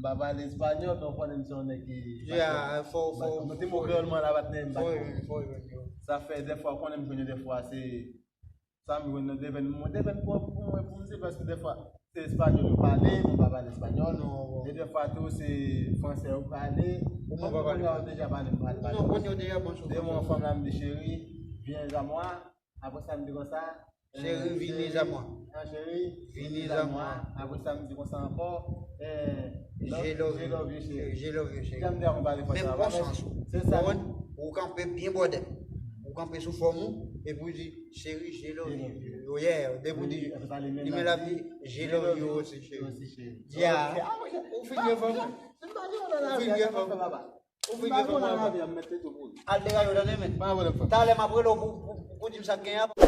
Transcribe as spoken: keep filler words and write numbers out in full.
M pa pale espanyòl, men w konnen m se yon nèg ki... Yeah, fò, fò, Mwen te mo kreyòl mwen la, patnè, m pa... Fò, fò, fò. Sa fè dèfwa, w konnen m jwenn dèfwa, se... Sa m jwenn nan devèn, mwen devèn pwòp pou mwen, pou m se, paske dèfwa, se espanyòl yo pale, mwen pa pale espanyòl. Non, bon. E dèfwa tou, se fransè yo pale. Ou mwen pa pale. Kounye a, deja pale, m pale. Non, kounye a, deja bon, De mwen, fanm la, m di, cheri, viens à moi. Apre sa, m di konsa, Cheri, vini à moi. Ah, cheri, Vini à moi. Apre sa, m di konsa ankò, eh, Je love je love you, you. cheri. Je love you, cheri. Jan m di a, m pale Men konsa. bon sans. Se sa. Ou konprann? Ou kanpe byen bwòdè. Ou kanpe sou fòm ou, epi ou di, cheri, je love you. Oh yeah, depi ou di, Apre sa, li menm li men la la di, je love you aussi, cheri. Aussi, cheri. Yeah. Ah, mwen, Ou fin gen fanm. M pa gen nan Ou fin lavi, gen sa fanm. fè papa. Ou fin M pa gen gen nan fanm. Lavi, m mete tou pou li. Al dega yo tande men. Pa gen pwoblèm, fanm. Talè m ap rele w pou, pou, pou di m sa k gen an.